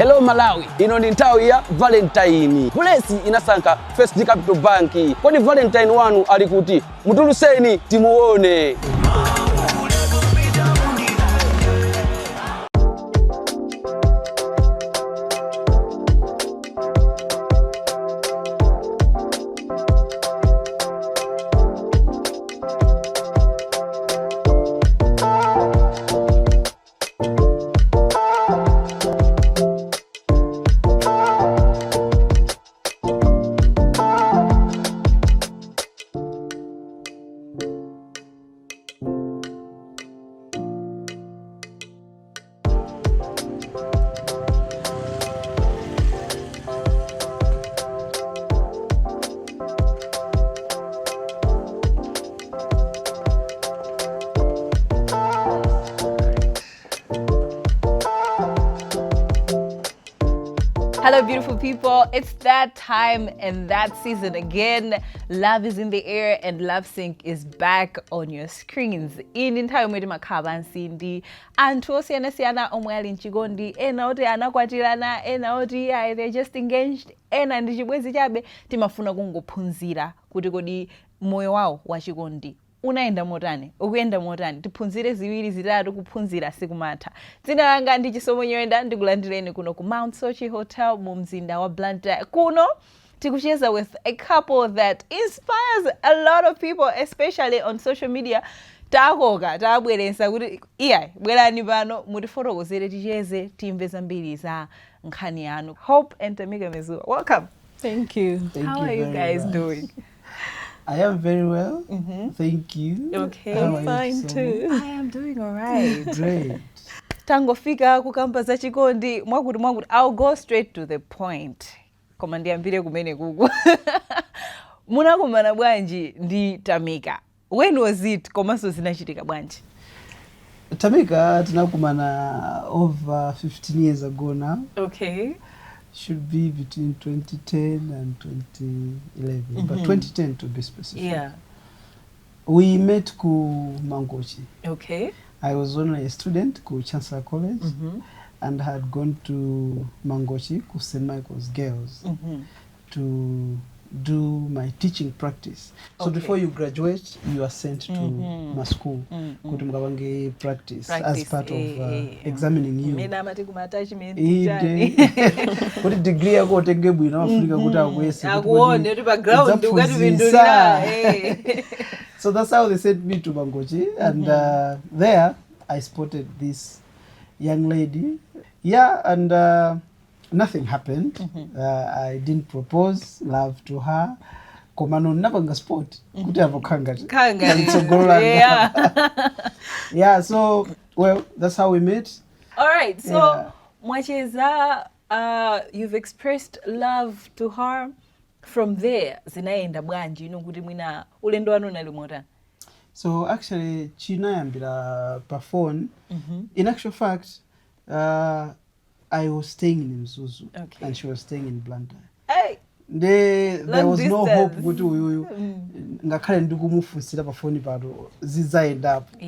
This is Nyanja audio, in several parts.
Hello Malawi, ino ndi nthawi ya Valentine. Bulesi inasankha First Capital Bank. Kodi Valentine wanu ali kuti? Mutuluseni timuone. Hello, beautiful people. It's that time and that season again. Love is in the air and Love Sync is back on your screens. Iyi ndi nthawi yomwe timakhala pansi ndi anthu osiyanasiyana omwe ali mchikondi, ena oti anakwatirana, ena oti ayi, they're just engaged, ena ndi chibwenzi chabe. Timafuna kungophunzira kuti kodi moyo wawo wachikondi unayenda motani, ukuyenda motani. Tiphunzire ziwiri zitatu, kuphunzira sikumatha. Dzina langa ndi Chisomo Nyoyenda, ndikulandireni kuno ku Mount Soche Hotel mu mzinda wa Blantyre. Kuno tikucheza with a couple that inspires a lot of people, especially on social media. Takoka tabweretsa kuti iyayi, bwerani pano mutifotokozere, ticheze, timve zambiri za nkhani yanu. Hope and Tamika Mezuwa, welcome. Thank you. Thank How you are you very guys much. doing? I am very well. Thank you. Okay. How are you, Fine Chisomo? too. I am doing all right. Great. Tangofika kukamba za chikondi mwakuti mwakuti. I'll go straight to the point, koma ndiyambire kumene kuku. Munakumana bwanji ndi Tamika? When was it, komanso zinachitika bwanji? Tamika tinakumana over 15 years ago now. Should be between 2010 and 2011, but 2010 to be specific. We met ku Mangochi. I was only a student ku Chancellor College and had gone to Mangochi ku St. Michael's Girls to do my teaching practice. So before you graduate, you are sent to ma school kuti mukapange practice, as Practice, part of eh. examining you. Mmene amati kuma attachment Inde. chani. Kuti degree yako utenge bwino, afunika kuti akuyese kuti akuone kodi kuti pa ground udzaphunzitsa. ukatipindulira, eh. So that's how they sent me to Mangochi, and there I spotted this young lady. Yeah, and nothing happened. I didn't propose love to her. Komano napanga spot kuti apo khangati Khangati. Mtsogolo langa. Yeah, so well, that's how we met. All right, so mwacheza, you've expressed love to her. From there zinayenda bwanji ino kuti mwina ulendo wanu unali motani? So actually chinayambira pa phone. In actual fact, I was staying in Mzuzu and she was staying in Blantyre. Hey, There long was no distance. hope kuti uyuyu ngakhale ndikumufunsira pa phone pano zidzayendapo.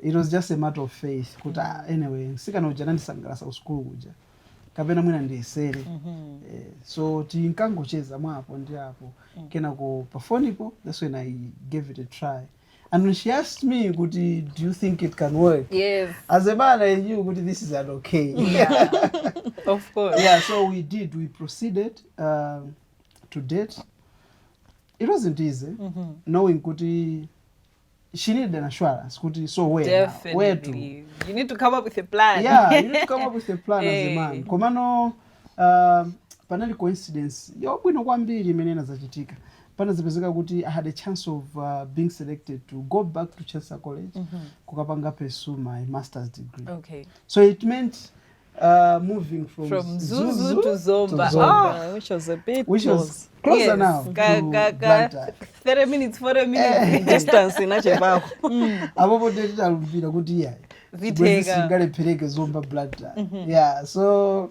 It was just a matter of faith kuti ah, anyway, msikana uja anandisangalatsa kusukulu kuja, kapena mwina ndiyesere. So tinkangocheza mwapo ndi apo, kenako pa phone-po, that's when I gave it a try. And when she asked me kuti, "Do you think it can work?" As a man, I knew kuti this is an okay. Yeah, of course. Yeah, so we did, we proceeded to date. It wasn't easy knowing kuti she needed an assurance kuti, so where now? Where to? Definitely. You need to come up with a plan. Yeah, you need to come up with a plan as a man. Eh. Komano panali coincidence yobwino kwambiri imene inazachitika. Panazipezeka kuti I had a chance of being selected to go back to Chancellor College kukapanga pursue my master's degree. So it meant moving from, From Mzuzu to Zomba. To Zomba. Ah. Which was a bit Which close. was closer now to Blantyre. 30 minutes, 40 minutes. Distance inachepako. Apopo titalumbira kuti iya, Zitheka. singalephereke Zomba Blantyre. Yeah, so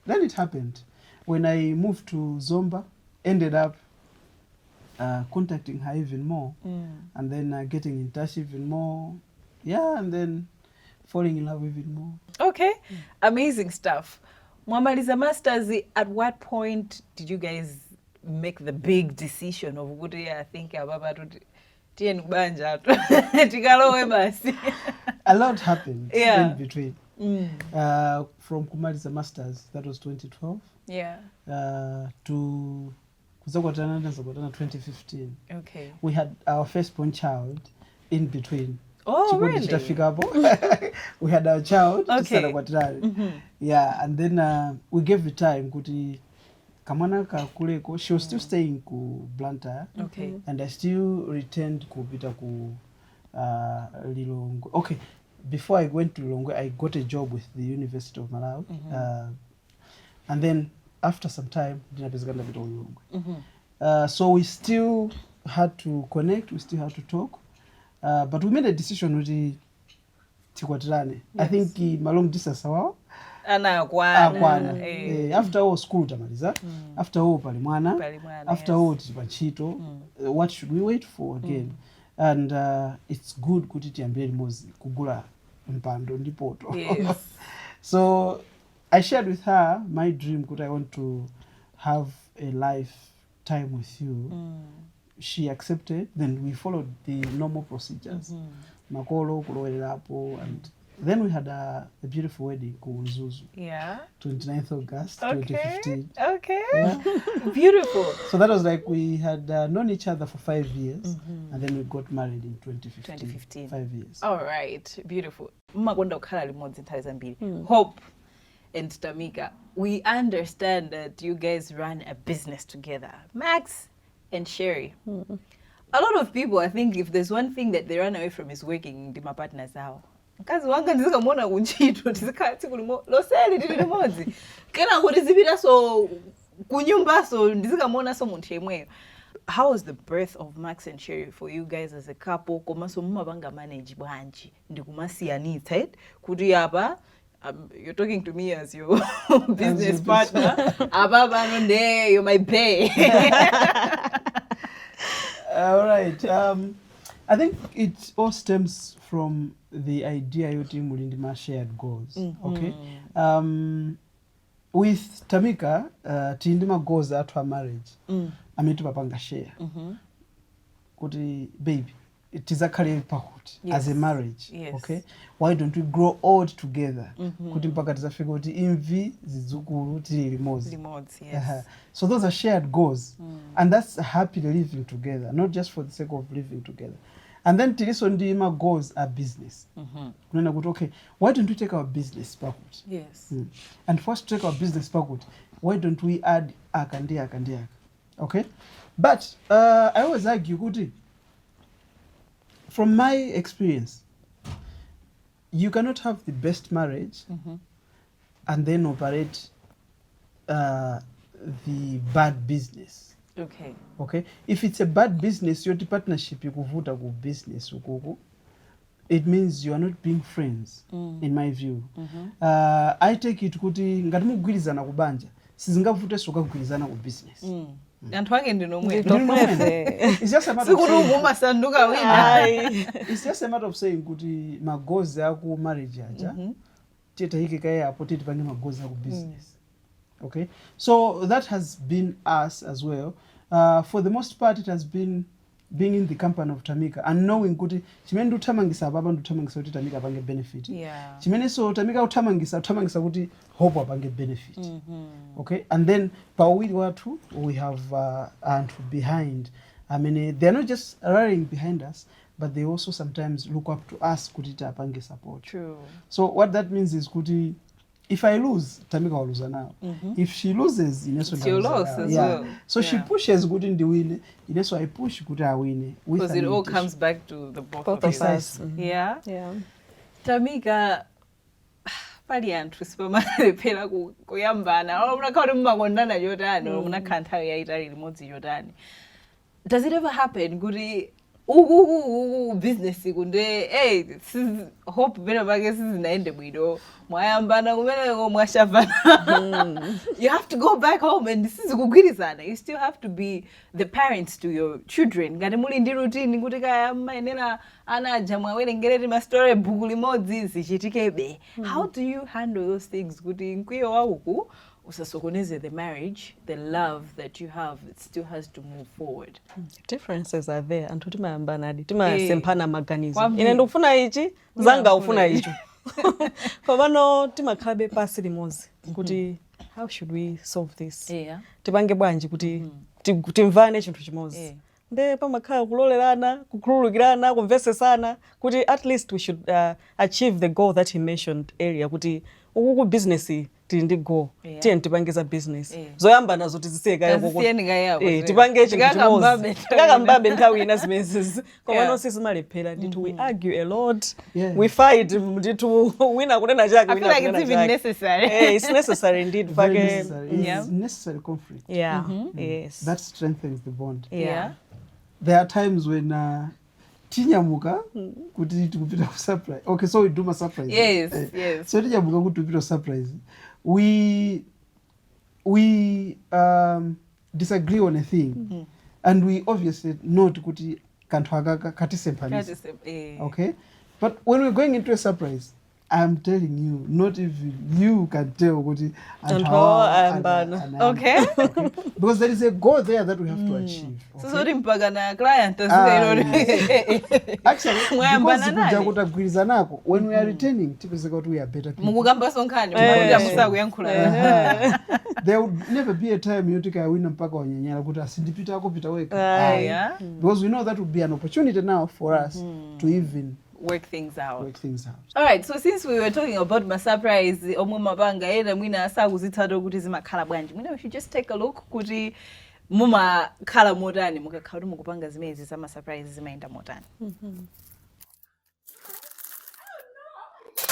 then it happened when I moved to Zomba, ended up contacting her even more and then getting in touch even more, yeah, and then falling in love even more. Okay, amazing stuff. Mwamaliza masters, at what point did you guys make the big decision of kuti, "I think apapa tuti tiyeni kubanja tu, tikalowe basi"? A lot happened in between. From kumaliza masters, that was 2012, to kuzakwatana, tazakwatana 2015. We had our firstborn child in between. Oh, Chikondi really? chitafikapo, we had our child tisanakwatirane. Yeah, and then we gave it time kuti kamwana kakuleko. She was still staying ku Blantyre and I still returned kupita ku Lilongwe. Okay, before I went to Lilongwe, I got a job with the University of Malawi, and then after some time ndinapezeka ndapita ku Lilongwe. So we still had to connect, we still had to talk, but we made a decision kuti tikwatirane. I think ma long distance awawo Anakwana. Akwana. After all, school tamaliza, after all, pali mwana. Pali mwana, After all, tili pa ntchito. What should we wait for again? And it's good kuti tiyambire limodzi kugula mpando ndi poto. So I shared with her my dream kuti I want to have a lifetime with you. She accepted. Then we followed the normal procedures, makolo kulowelerapo, and then we had a beautiful wedding ku Mzuzu, 29th August 2015. Yeah. Beautiful. So that was like we had known each other for 5 years and then we got married in 2015. 2015. 5 years. All right, beautiful. Mmakonda kukhala limodzi nthawi zambiri. Hope and Tamika, we understand that you guys run a business together, Max and Sherry. A lot of people, I think, if there's one thing that they run away from is working ndi mapartners awo. Mkazi wanga ndizikamuona kuntchito, tizikhala tsiku limo loseli tili limodzi, kenako tizipitaso kunyumbaso ndizikamuonanso munthu yemweyo. How was the birth of Max and Sherry for you guys as a couple? Komanso mumapanga manage bwanji ndikumasiyanitsa it kuti apa you're talking to me as your business Your partner, apa pano nde you're my bae? All right. I think it all stems from the idea yoti muli ndi ma shared goals. Okay. With Tamika, tili ndi ma goals athu a marriage amene timapanga share kuti, "Baby, tizakhale pakuti as a marriage?" Okay, "Why don't we grow old together kuti mpaka tizafika kuti imvi, zidzukulu, tili limodzi?" Limodzi, yes. So those are shared goals, and that's happily living together, not just for the sake of living together. And then tiliso ndi ma goals a business, kunena kuti, "Okay, why don't we take our business pakuti?" "And for us to take our business pakuti, why don't we add aka ndi aka ndi aka?" Okay, but I always argue kuti from my experience, you cannot have the best marriage and then operate the bad business. Okay, if it's a bad business yoti partnership ikuvuta ku business ukuku, it means you are not being friends, in my view. I take it kuti ngati mugwirizana ku banja, sizingavutenso kukagwirizana ku business. Anthu ake ndinomwe. Ndinomwe. It's just a matter of Sikuti saying, umasanduka wina. It's just a matter of saying kuti ma goals aku marriage aja tiyetayike kaye apo, titipange ma goals aku business. Okay, so that has been us as well. For the most part, it has been being in the company of Tamika and knowing kuti chimene ndikuthamangisa apapa, ndikuthamangisa kuti Tamika apange benefit. Chimenenso Tamika kuthamangisa, kuthamangisa kuti Hope apange benefit. Okay, and then pawiri wathu we have anthu behind amene they are not just rallying behind us, but they also sometimes look up to us kuti tiapange support. True. So what that means is kuti if I lose, Tamika waluza nawo. If she loses, ineso It's your ndaluza loss nawo. As Yeah. well. So she pushes kuti ndiwine, ineso I push kuti awine with Because an it all intention. Comes back to the both Both of of you. us. Precisely. Yeah. Tamika, pali anthu sipamalephera kuyambana olo munakhala kuti mumakondana chotani, olo munakhala nthawi yayitali limodzi chotani. Does it ever happen kuti Uku business kunde, hey, hope pena pake sizinaende bwino, mwayambana kumeneko, mwashavana, you have to go back home and sizikugwirizana. You still have to be the parents to your children. Ngati muli ndi routine kuti kaya mayenera ana aja mwawerengereti ma story book limodzi, zichitikebe. How do you handle those things kuti mkwiyo wauku usasokoneze the marriage, the love that you have? It still has to move forward. Differences are there. Anthu timayambanadi, timasemphana maganizo. Kwambiri. Ine ndikufuna ichi, zanga ufuna Ufuna icho, komano timakhalabe pasi limodzi kuti how should we solve this, tipange bwanji kuti timvane chinthu chimodzi. Nde pamakhala kulolerana, kukhululukirana, kumvesesana kuti at least we should achieve the goal that he mentioned earlier, kuti uku ku business tili ndi goal, tiye tipange za business, zoyamba nazo tizisiye kaye. Tazisiyeni kaye apo, Eh, tipange chinthu Tikakambabe chimodzi. nthawi. Tikakambabe nthawi ina zimenezi. Komano sizimalephera ndithu. We argue a lot, we fight ndithu, wina kunena chake, I feel wina like it's kunena even chake. necessary. Eh, it's necessary indeed. Very Pake necessary. It's necessary conflict. That strengthens the bond. There are times when tinyamuka kuti tikupita ku surprise. Okay, so we do ma surprise. So tinyamuka kuti tipita ku surprise. We disagree on a thing and we obviously note kuti kanthu akaka katisemphanisa. Okay, but when we're going into a surprise, I'm telling you, not even you can tell kuti anthu Anthu awa awa ayambana. Okay. Because there is a goal there that we have to achieve, okay? So sorry, mpaka na client Ah, azikairo. Actually, Mwayambana because kuja nani? kutagwirizanako, when we are returning, tipezeka kuti we are better people. Mukukamba sonkhani mukuti musakuyankhula. There would never be a time yoti kaya mpaka wanyanyala kuti asindipitako, pita wekha. Aye. Because we know that would be an opportunity now for us to even work things out. Work things out. All right, so since we were talking about ma surprise omwe mapanga, ena mwina asakuzitsata kuti zimakhala bwanji, mwina we should just take a look kuti mumakhala motani mukakhala kuti mukupanga zimenezi za ma surprise, zimayenda motani.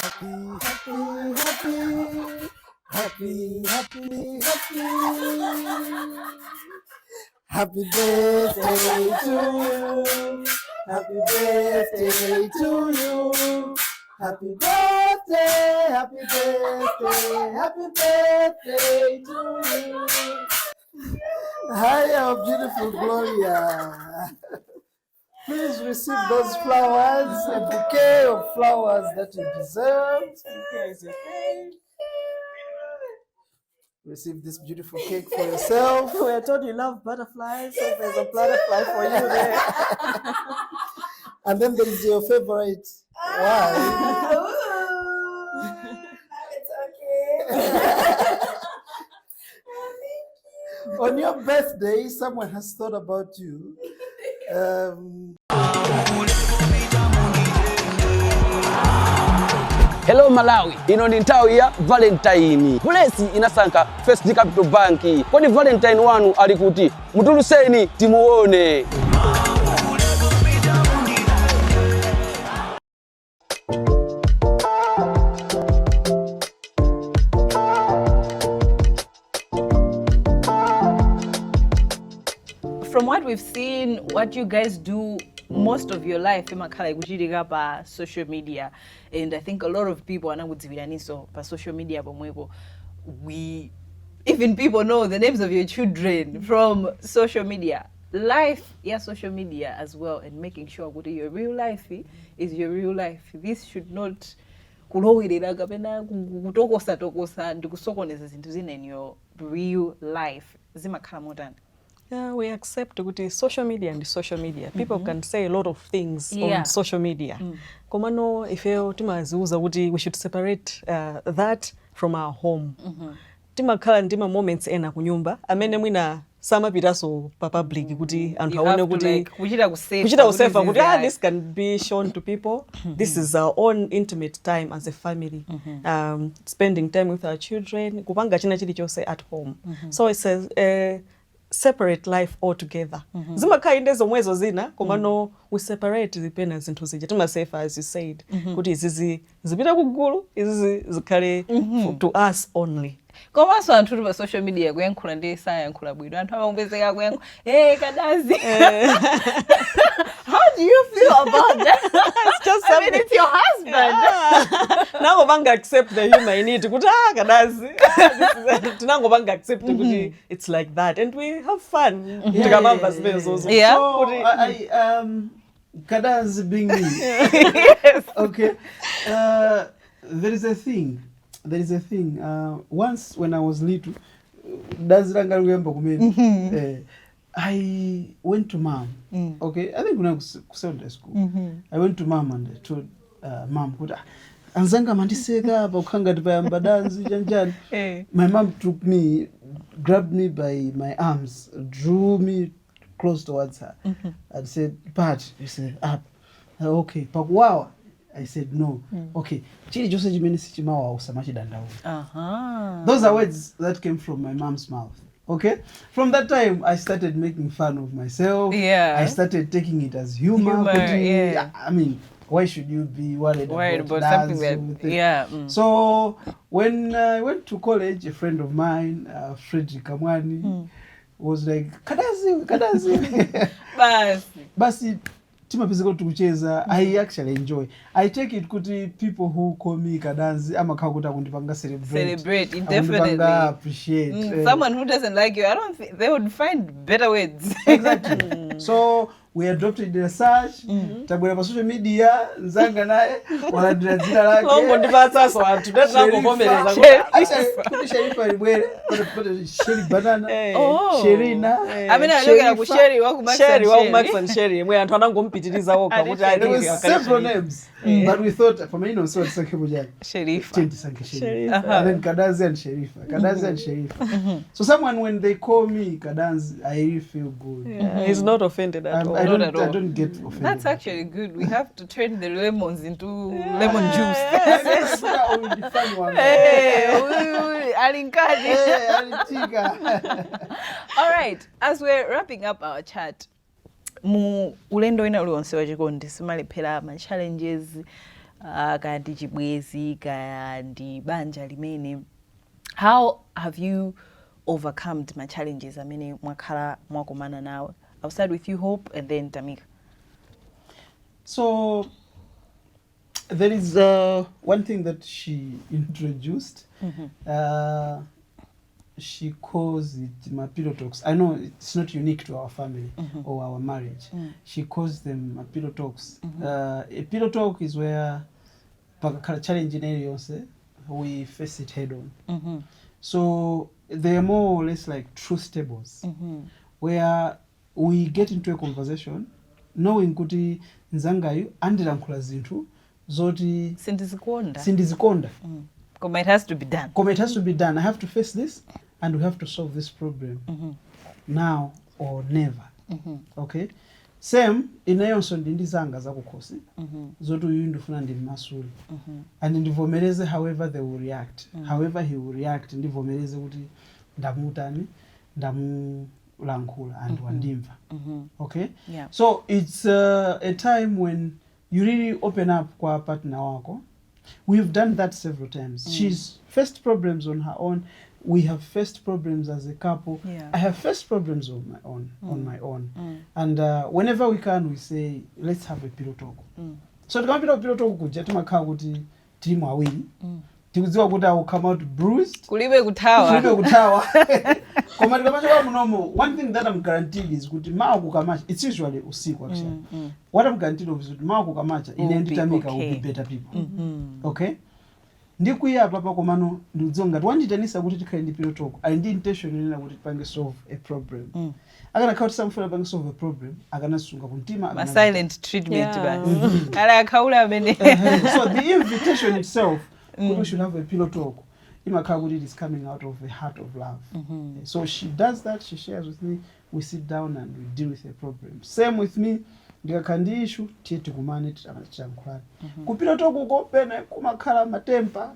Happy, happy, happy, happy. Happy birthday to you. Happy birthday to you. Happy birthday, happy birthday, happy birthday to you. Hi, our beautiful Gloria. Please receive those flowers, a bouquet of flowers that you deserve. Here's your cake. Receive this beautiful cake for yourself. We are told you love butterflies, so there's a butterfly for you there. And then there is your favorite wine. Ooh, now it's okay. Oh, thank you. On your birthday, someone has thought about you. Hello Malawi, ino ndi nthawi ya Valentine. Bulesi inasankha First Capital Bank. Kodi Valentine wanu ali kuti? Mutuluseni timuone. From what we've seen, what you guys do most of your life imakhala ikuchitika pa social media, and I think a lot of people anakudziwiraninso pa social media pomwepo. We even, people know the names of your children from social media. Life ya social media as well, and making sure kuti your real life is your real life, this should not kulowelera kapena kutokosatokosa ndi kusokoneza zinthu zina in your real life. Zimakhala motani? Yeah, we accept kuti social media ndi social media. People can say a lot of things on social media. Komano ifeyo timaziuza kuti we should separate that from our home. Timakhala ndi ma moments ena kunyumba amene mwina samapitanso pa public kuti anthu You aone have to, kuti like, kuchita kusefa kuchita kusefa kuti ah, zizi this can be shown to people. This is our own intimate time as a family, spending time with our children, kupanga china chilichonse at home. So it's a Separate life altogether. Zimakhala inde zomwezo zina, komano we separate pena zinthu zija timasefa, as you said, kuti izizi zipita kugulu, izizi zikhale to us only. Komanso anthu pa social media kuyankhula ndi sayankhula bwino, anthu amangopezeka kuyankhula, "Hey, kadazi." How do you feel about that? It's just I mean, something. It's your husband. Nangopanga accept the humor in it kuti, "Ah, kadazi." Ah, tinangopanga accept kuti it's like that and we have fun tikamamva zimenezozo. So I Kadazi being me. Okay. There is a thing. There is a thing. Once when I was little, dazi langa likuyamba kumene. I went to Mom. Okay, I think when I was secondary school. I went to Mom and I told Mom kuti, "Ah, anzanga amandiseka apa kukhala ngati payamba danzi chanjani." My mom took me, grabbed me by my arms, drew me close towards her and said, "Pat," he said, "up." "Okay, pakuwawa?" I said, "No." "Okay, chilichonse chimene sichimawawa usamachidandaula." Those are words that came from my mom's mouth. Okay? From that time, I started making fun of myself. I started taking it as humor. Humor, yeah. I mean, why should you be worried Worried about about something dance that, with it? Yeah. So when I went to college, a friend of mine, Frederick Kamwani, was like, "Kadazi, Kadazi." Basi. Basi timapezeka kuti tikucheza. I actually enjoy. I take it kuti people who call me Kadanzi amakhala kuti akundipanga celebrate. Celebrate, Akundipanga definitely. appreciate. Someone who doesn't like you, I don't think they would find better words. Exactly. So we adopted the search. Tabwera pa social media, nzanga naye walandira dzina lake. Longondipatsaso anthu ndatinangovomereza. Actually, kuti Sherifa libwere, pati Sheri Banana, Oh. Sherina. Amene achokera ku Sherifa. Sherry wa ku Max and Sherry wa Sherry. Max and Sherry yemwe anthu anangompitiriza wokha Ati kuti Sherry. There ati were several names, but we thought for me no so tisankhepo chani. Sherifa. Tisankhe Sherifa. Sherifa. And then Kadanzi and Sherifa, Kadanzi and Sherifa. So someone, when they call me Kadanzi, I really feel good. Yeah, he's not offended at all. I Not don't, at all. I don't get offended. That's actually good. We have to turn the lemons into lemon juice. Hey, alinkadi. All right, as we're wrapping up our chat, mu ulendo wina uliwonse wachikondi simalephera ma challenges, kaya ndi chibwezi kaya ndi banja limene. How have you overcome ma challenges amene mwakhala mwakumana nawo? I'll start with you, Hope, and then Tamika. So there is one thing that she introduced. She calls it ma pillow talks. I know it's not unique to our family or our marriage. She calls them ma pillow talks. A pillow talk is where pakakhala challenge ina iliyonse, we face it head on. So they are more or less like truth tables where we get into a conversation knowing kuti nzangayu andilankhula zinthu zoti sindizikonda, sindizikonda, koma it has to be done. Koma it has to be done. I have to face this and we have to solve this problem now or never. Okay, same, ineyonso ndi ndi zanga zakukhosi zoti uyu ndifuna ndimmasule and ndivomereze however they will react, however he will react, ndivomereze kuti ndamutani, ndamulankhula and wandimva. Okay? Yeah. So it's a time when you really open up kwa partner wako. We've done that several times. She's faced problems on her own, we have faced problems as a couple. I have faced problems on my own, on my own. And whenever we can, we say, "Let's have a pillow talk." So tikamapita ku pillow talk kuja timakhala kuti tili awiri, tikudziwa kuti I will come out bruised. Kulibe kuthawa. Kulibe kuthawa, koma tikamachoka munomo, one thing that I'm guaranteed is kuti mawa kukamacha, it's usually usiku actually, what I'm guaranteed of is kuti mawa kukamacha ine Will be ndi Tamika will okay. be better people. Okay, ndikwiya apapa, komano ndikudziwa ngati wanditanisa kuti tikhale ndi pillow talk ali ndi intention yonena kuti tipange solve a problem. Akanakhala kuti samfuna pange solve a problem, akanasunga kumtima. Ma silent treatment. Basi ali akhaula amene. So the invitation itself kuti we should have a pillow talk imakhala kuti it is coming out of a heart of love. So she does that, she shares with me, we sit down and we deal with the problem. Same with me, ndikakhala ndi issue, tiye tikumane tiyankhulane. Ku pillow talk uko pena kumakhala ma temper,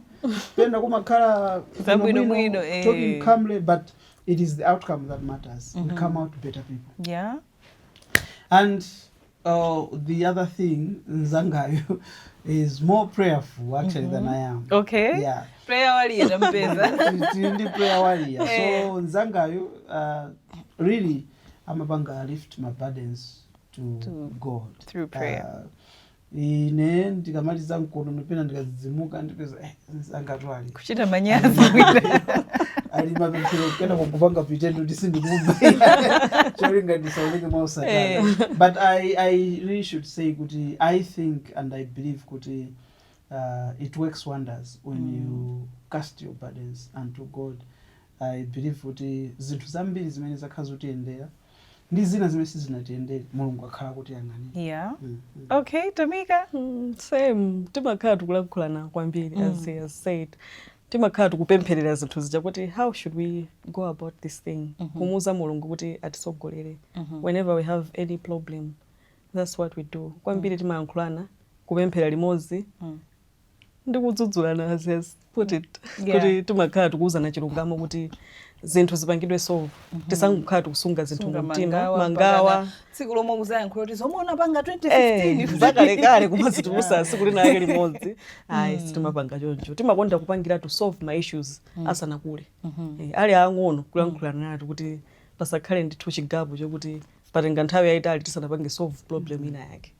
pena kumakhala Zabwinobwino, eh. talking calmly, but It is the outcome that matters. We come out better people. And the other thing, mnzangayo is more prayerful actually than I am. Yeah. Prayer warrior tampeza. Ndi prayer warrior. So mnzangayo really amapanga lift my burdens to God Through prayer. Ine ndikamaliza mkono nopena ndikadzidzimuka ndipeza mnzanga ali Kuchita manyazi. Ali mapemphero kena kukupanga pretend kuti sindikumva cholinga ndisaoneke mwausatana. But I really should say kuti I think and I believe kuti it works wonders when you cast your burdens unto God. I believe kuti zinthu zambiri zimene zakhala zotiyendera ndi zina zimene sizinatiyendere, Mulungu akhala kutiyang'anira. Okay, Tamika. Same, timakhala tikulankhulana kwambiri. As he has said, timakhala tikupempherera zinthu zija kuti how should we go about this thing, kumuuza Mulungu kuti atisogolere whenever we have any problem. That's what we do kwambiri. Timayankhulana, kupemphera limodzi ndi kudzudzulana, as he has put it, kuti timakhala tikuwuzana chilungamo kuti zinthu zipangidwe solve, tisangokhala tikusunga zinthu Sunga mumtima, mangawa, mangawa. Mpaka tsiku lomwe kuzayankhula kuti zomwe unapanga 2015 Zakalekale kumazitulusa tsiku linake limodzi. Ayi, sitimapanga choncho. Timakonda kupangira to solve ma issues asanakule. Ali ang'ono, kulankhulana nato kuti pasakhale ndithu chi gap chokuti patenga nthawi yayitali tisanapange solve problem ina yake.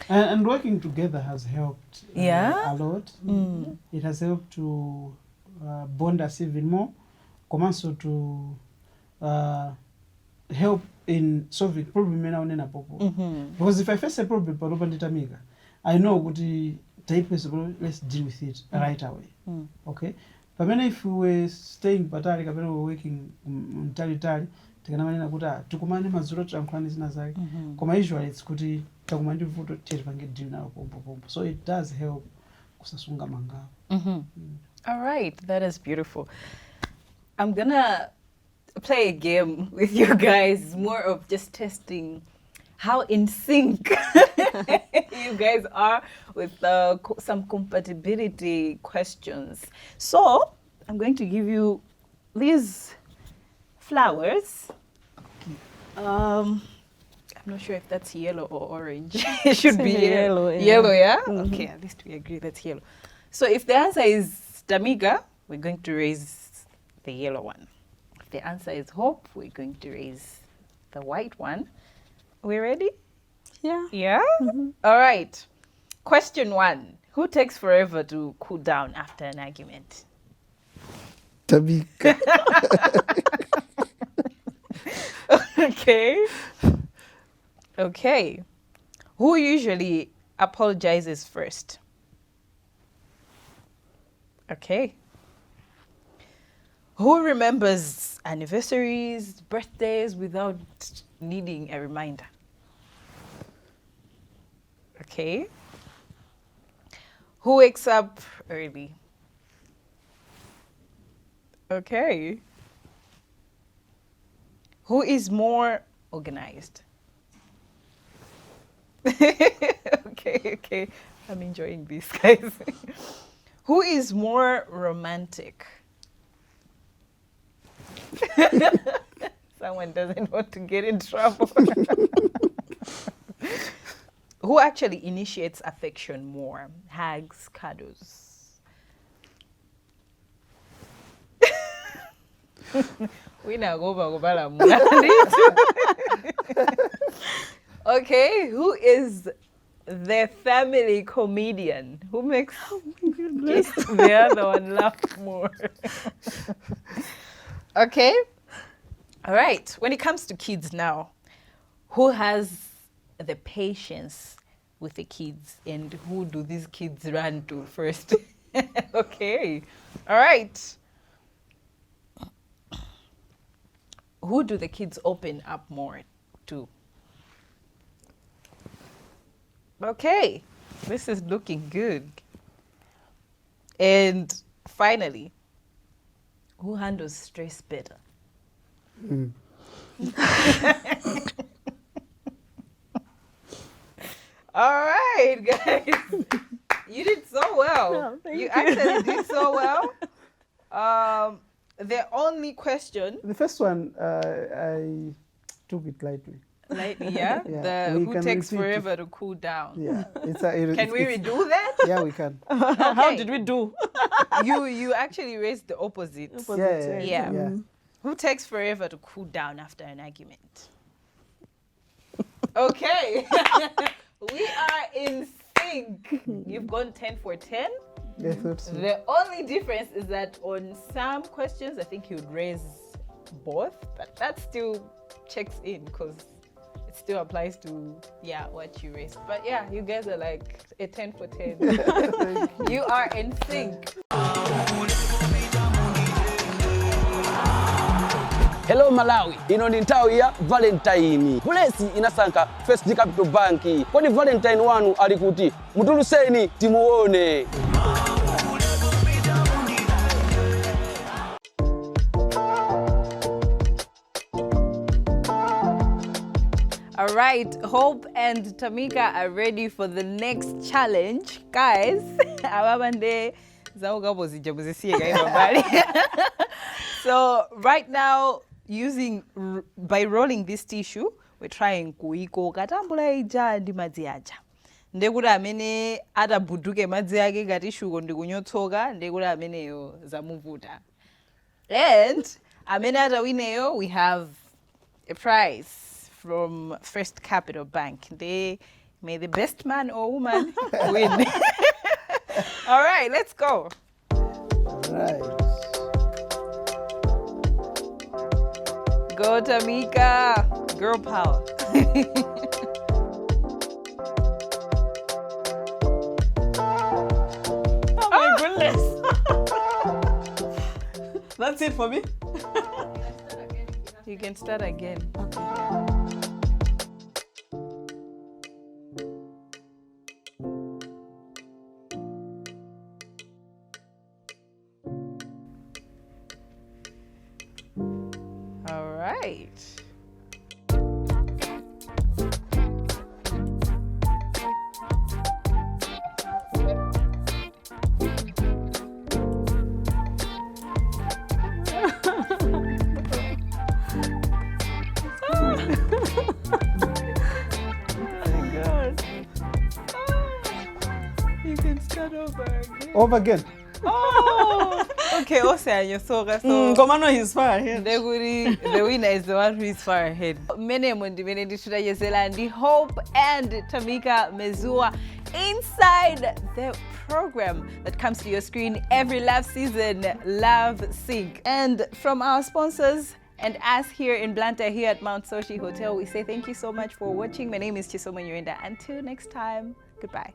And working together has helped a lot. It has helped to bond us even more, komanso to help in solving problem imene aonena popo. Because if I face a problem panopa ndi Tamika, I know kuti taipeza problem, let's deal with it right away. Okay? Pamene if we were staying patali kapena we were working mtalitali, tikanamanena kuti, "Ah, tikumane madzulo tilankhulane zina zake." Koma usually it's kuti takumana ndi vuto, tiye tipange deal nayo pompopompo. So it does help kusasunga mangawa. All right, that is beautiful. I'm gonna play a game with you guys, more of just testing how in sync you guys are with some compatibility questions. So I'm going to give you these flowers. I'm not sure if that's yellow or orange. It should be Yellow, yeah. Yellow, yeah? Okay, at least we agree that's yellow. So if the answer is Tamika, we're going to raise the yellow one. If the answer is Hope, we're going to raise the white one. We ready? Yeah. Yeah? All right. Question one. Who takes forever to cool down after an argument? Tamika. Okay. Okay. Who usually apologizes first? Okay. Who remembers anniversaries, birthdays without needing a reminder? Okay. Who wakes up early? Okay. Who is more organized? Okay. I'm enjoying this, guys. Who is more romantic? Someone doesn't want to get in trouble. Who actually initiates affection more? Hugs, cuddles. Wina goba gobala mwana. Okay, who is the family comedian? Who makes the other one laugh more? Okay. All right. When it comes to kids now, who has the patience with the kids and who do these kids run to first? Okay. All right. Who do the kids open up more to? Okay. This is looking good. And finally, who handles stress better? All right, guys. You did so well. No, thank You you. actually did so well. The only question, The first one, I took it lightly. Lightly, yeah? Yeah, The we who can takes repeat if- forever to cool down. Yeah. It's a, Can we redo that? Yeah, we can. How Okay. did we do? You actually raised the opposite. Yeah, yeah, Yeah. yeah. Who takes forever to cool down after an argument? Okay. We are in sync. You've gone 10 for 10. I thought so. The only difference is that on some questions, I think you'd raise both, but that still checks in because it still applies to, yeah, what you raised. But yeah, you guys are like a 10 for 10. You are in sync. Hello Malawi, ino ndi nthawi ya Valentine. Bulesi inasankha First Capital Bank. Kodi Valentine wanu ali kuti? Mutuluseni timuone. All right, Hope and Tamika are ready for the next challenge. Guys, ababande zaugabo zijabuzisiye guys. So right now, by rolling this tissue, we're trying kuikoka tambula ija ndi madzi aja. Ndekuti amene atabuduke madzi ake katishuko ndikunyotsoka, ndekuti ameneyo zamuvuta. And amene atawineyo, we have a prize from First Capital Bank. They may the best man or woman win. All right, let's go. All right. Go Tamika. Girl power. Oh my goodness. That's it for me. You can start again. Okay. All right. Oh my God. You can start over again. Over again. Oh, okay. Ose anyosoka, so Komano is far ahead. Ndekuti the winner is the one who is far ahead. Menemo ndimene ndithu ndi Hope and Tamika Mezuwa inside the program that comes to your screen every love season, Love Sync. And from our sponsors and us here in Blantyre, here at Mount Soshi Hotel, we say thank you so much for watching. My name is Chisomo Nyirenda. Until next time, goodbye.